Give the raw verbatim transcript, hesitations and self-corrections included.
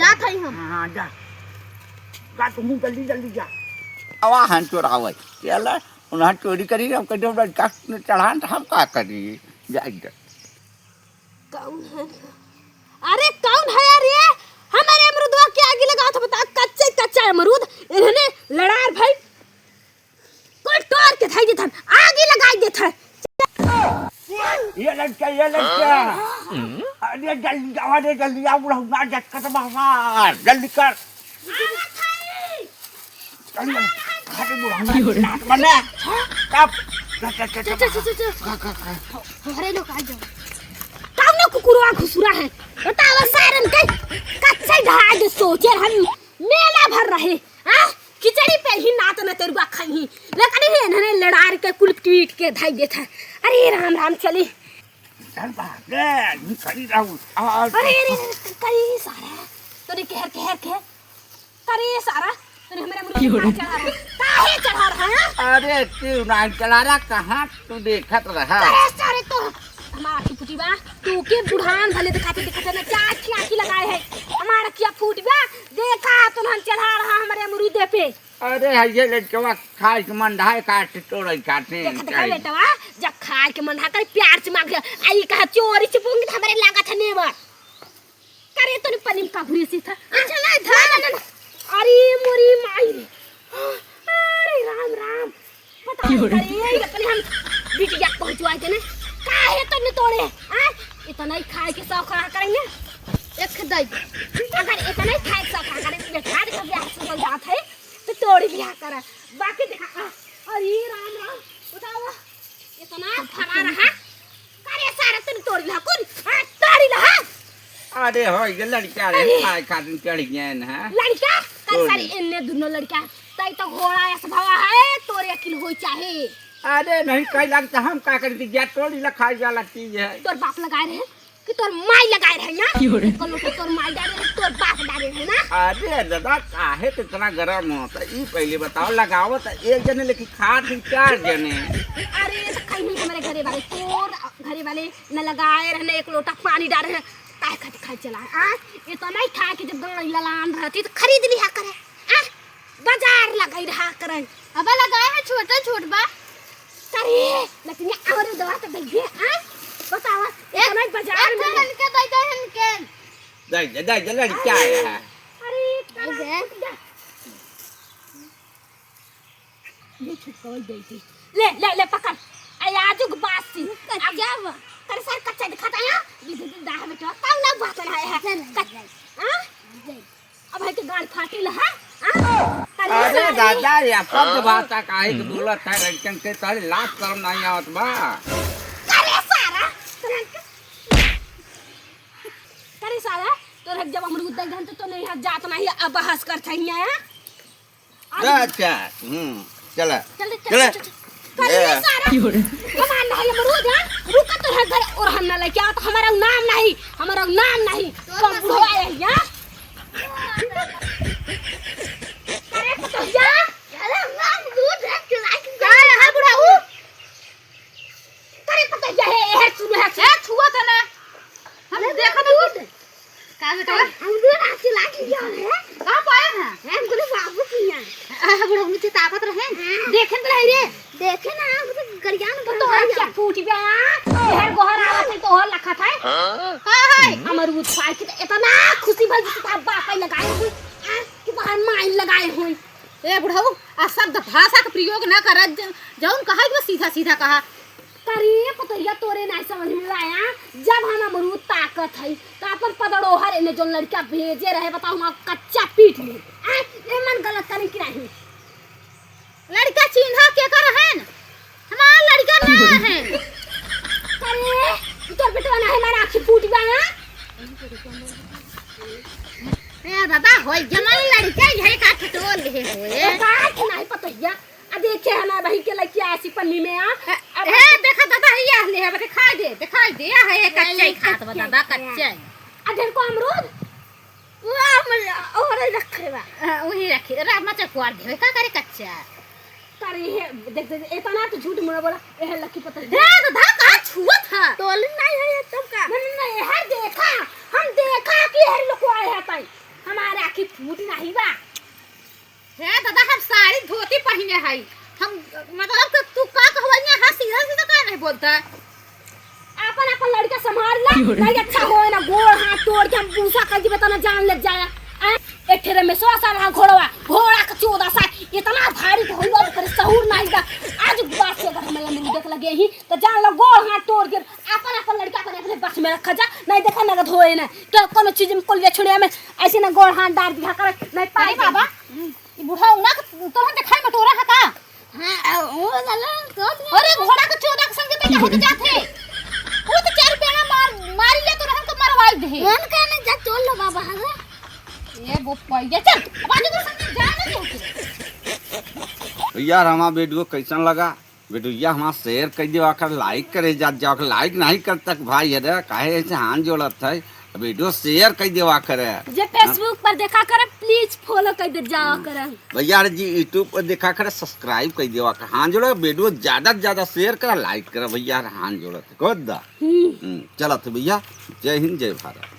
जात हई हम। हाँ, हाँ, जा। जा, तुम जल्दी, जल्दी जा। आवा, हम चोरावै। चला, उन्हें चोरी करी, हम कहीं लड़का चढ़ान, तो हम का करी? जा, जा। कौन है? अरे, कौन है रे? हमारे अमरूदवा के आगी लगावत है, बता, कच्चा ही कच्चा है अमरूद। इन्होंने लड़ार भाई कुल तोड़ के धई देथन, आगी लगाई देथन। ये लड़का, ये लड़का। अरे जल्दी आओ, अरे जल्दी आओ, बुढ़ऊ ना जटकत बाबा, जल्दी कर। जल्दी। अरे बुढ़ऊ ना नाच बने। कब? चल, चल, चल, चल। चल, चल, चल, चल। खा, खा, खा। अरे लोग आ जाओ। कौनो कुकुरवा घुसुरा है? बताओ सारन के। कच्चे ढाई दे सोचे हम मेला भर रहे। हाँ? खिचड़ी पे ही नात न तेरुआ खाई ही। लेकिन ये इन्होंने लड़ार के कुल पीट के धाई देत है। अरे राम राम चली। चल भाग, ये खड़ी रहू। और अरे, अरे, अरे, कई सारा। तूने कहर, कहर के। अरे सारा, तूने हमारे मुर्गे पे चढ़ा रहा। काहे चढ़ा रहा है? अरे, क्यों ना चढ़ा रहा? कहाँ तू देखत रहा? अरे सारे तो हमार आँखी फूटी बा, तू के बुढ़ान भले दिखाते दिखाते ना, क्या आँखी आँखी लगाए है, हमार आँखिया फूटी बा, देखा तो हम चढ़ा रहा हमारे अमरूदे पे। अरे है ये लड़कवा खाए के मन ढाए काट तोड़े काटे। देखा देखा बेटवा, जब खाए के मन ढा करे प्यार से मांग लिया, आई कहा चोरी छुपूंगी तो हमारे लागत है नेवर। करे तो नहीं पनीम का घुरी सी था। अच्छा, नहीं, धर। ना, ना, ना। अरे, मोरी माई रे। अरे, राम, राम। पता नहीं, अरे, ये अपने हम बिटिया पहुंचवाए थे ना। काहे तो नहीं तोड़े? हाँ? इतना ही खाए के शौक रहा करेंगे। एक दाई। अगर इतना ही खाए के शौक रहा करेंगे, बेटा, देखो, ब्याह से हो जात है, तो तोड़ लिया करा। बाकी देखा, आ, अरे, राम, राम। बताओ। इतना फरा रहा। करे सारा तन तोड़ी ला, कुल, हाँ, तोड़ी ला, हाँ। अरे हो, ये लड़का रे, अरे। खाए खातिर चढ़ गए हैं, हाँ। लड़का? करे तोड़ी। सारे इन्ने दुनो लड़का, तई तो घोड़ा ऐसा भावा है, तोरे अकिल होई चाहे। अरे नहीं, कई लगता हम का करती, जा तोड़ी ला, खाए वाला चीज है। तोर बाप लगाए रहे, कि तोर माई लगाए रहे ना? क्यों रे? एक लोटा तोर माई डाले रहे, तोर बाप डाले रहे ना? अरे दादा, काहे तो इतना गरम होता? ई पहले बताओ, लगावत एक जने लेकिन खात ही चार जने। अरे, तो कहीं हमरे घरे वाले, तोर घरे वाले न लगाए रहे, न एक लोटा पानी डाले रहे, काहे खातिर खाए चला है? आ? इतना ही खाए कि जब गाड़ी ललान रहती तो खरीद लिया करे। आ? बाजार लगाई रहा करे। अब लगाए है छोटा छोट बा। अरे, लेकिन ये और दवा तो दइए, आ? बतावा, एक इतना ही बाजार एक में। ठो लड़के दे दे इनके। दे दे, दे दे, लड़का है। अरे, अरे। ये छुटकाई दे दे। ले, ले, ले, पकड़। आ, आजुक बासी। कच्चा अब बा। तेरे सर कच्चा दिखाता है, हाँ? ये दे दे, दाह बेटा, कौन ना बात ना है, है? चल, कच-, चल। हाँ? चल। अब है के गाल फाटी ला, हाँ? हाँ? अरे अरे सारी। दादा, ये अशुद्ध भाषा काहे के बोलत है, लड़कन के तोहरे लाज शरम नहीं आवत बा? करे सारा, करे सारा, तोहरे जब अमरूद दे देहन तो, तो नहीं है, जात नहीं है, अब बहस करत है यहाँ, हाँ? अच्छा, हम्म, चला। चल दे, चल, चला। चल, चल, चल। करे ए। सारा, हमार नहीं अमरूद, हाँ? रुका तो है घर और हम ना लेके आओ, तो हमारा नाम नहीं, हमारा नाम नहीं। कम बुढ़वा है, हाँ? अरे पतोहिया, अरे हम दूध है, चुराई के का है, हाँ, बुढ़ाऊ? अरे पतोहिया, हे, हे, सुन, हे, सुन। हे, छुआ था ना। हम अरे देखा था दूध। का बेटा? हम दूध आके ला के दिया है। का पाया है? हम गुरु बाबू की है। आ, बुढ़ऊ नीचे ताकत रहे। हाँ। देखे तो रहे रे। देखे ना, हम तो गरियान तो बता हर दिया। क्या फूट गया? हर गोहर आवत है तो हर लखत है। हाँ। का है? अमरूद पाई के तो इतना खुशी भइल कि तोहार बाप ही लगाए हुई, आ, कि तोहार माई लगाए हुई। ए बुढ़ऊ, अशब्द भाषा के प्रयोग ना कर, ज-, जौन कहे के बा सीधा सीधा कहा। करे पतोहिया, तोरे नाई समझ में आया, जब हम अमरूद ताकत है, तो अपन पदड़ोहर एने जौन लड़का भेजे रहे, बताओ, हम कच्चा पीट ले। आ, ए मन गलत करें कि नहीं? लड़का चिन्हा के कर हन? हमार लड़का ना है। अरे, ई तोर बेटवा ना है, हमार आँखी फूट गया। ए दादा, होई जमल लड़का, यही का ठटोल ले होए। ए, का कि नहीं पतोहिया? आ देखे है ना, वही के लड़की आसी पन्नी में आ। अब हे, देखा दादा, ये ले है, दिखाई दे, दिखाई दे, ये है, ये कच्चा ही खात बा दादा, कच्चा ही। आ ढेर को अमरूद? वाह, मजा, और रखे बा। हाँ, वही रखे, रा, मचा कुआर देवे, का करे कच्चा? करे है, देख, देख, इतना तो झूठ मुड़ा बोला, ए है लकी पता है। दे, तो धा, का छुआ था? तोली नहीं है ये तुम का? नहीं, नहीं, नहीं, ये है देखा, हम देखा कि ये लोग आए हैं ताई। हम कि फूट नहीं बा। हे दादा, हम साड़ी धोती पहिने हई। हम, मतलब, कि तू का कहवइया है, सीधा सीधा काहे नहीं बोलता? आपन, आपन लड़का संभाल ला, नहीं अच्छा होए ना, गोड़ हाथ तोड़ के हम भूसा कर दिबे, तना जान ले जाया। आ, एक ठेरे में सौ साल रहा घोड़वा, घोड़ा का चौदह साल, इतना भारी भइल बा, ओकर सहूर नहीं बा। आज बात से अगर हमें मिल देख लगे ही, तो जान लो, गोड़ हाथ तोड़ के आपन, आपन लड़का अपने, अपने बस में रखा जा, नहीं देखा नगद होए ना, तो कोनो चीज में कोलिया छुड़िया में ऐसे ना गोड़ हाथ डाल दिया कर, नहीं पाए अरे बाबा, ई बुढ़ा उना के तोहन देखाई में टोरा है का? हाँ, अ, वो वाला, कौन है? अरे, घोड़ा के चोदा के संगे तो यहाँ के जात है। वो तो चार पेड़ा मार, मारी ले तो रहन को मरवाई दे। मन का नहीं जा, चल लो बाबा, हाँ। ये वो पइया, चल, अब आगे तो संगे जा ना दे। भैया, हमारा वीडियो कैसन लगा? वीडियो हमारा share कर देवा कर, like करे जात जावा कर, like नहीं कर तक भाई, अरे काहे ऐसे हाथ जोड़त है? वीडियो share कर देवा करे। जे Facebook पर देखा करे, please follow कर दे जावा करे। भैया रे जी, YouTube पर देखा करे, subscribe कर देवा करे। हाथ जोड़ो, वीडियो ज्यादा से ज्यादा share करा, like करा भैया रे, हाथ जोड़त है। कर दा। हम्म। हम्म, चलत है भैया, जय हिंद, जय भारत।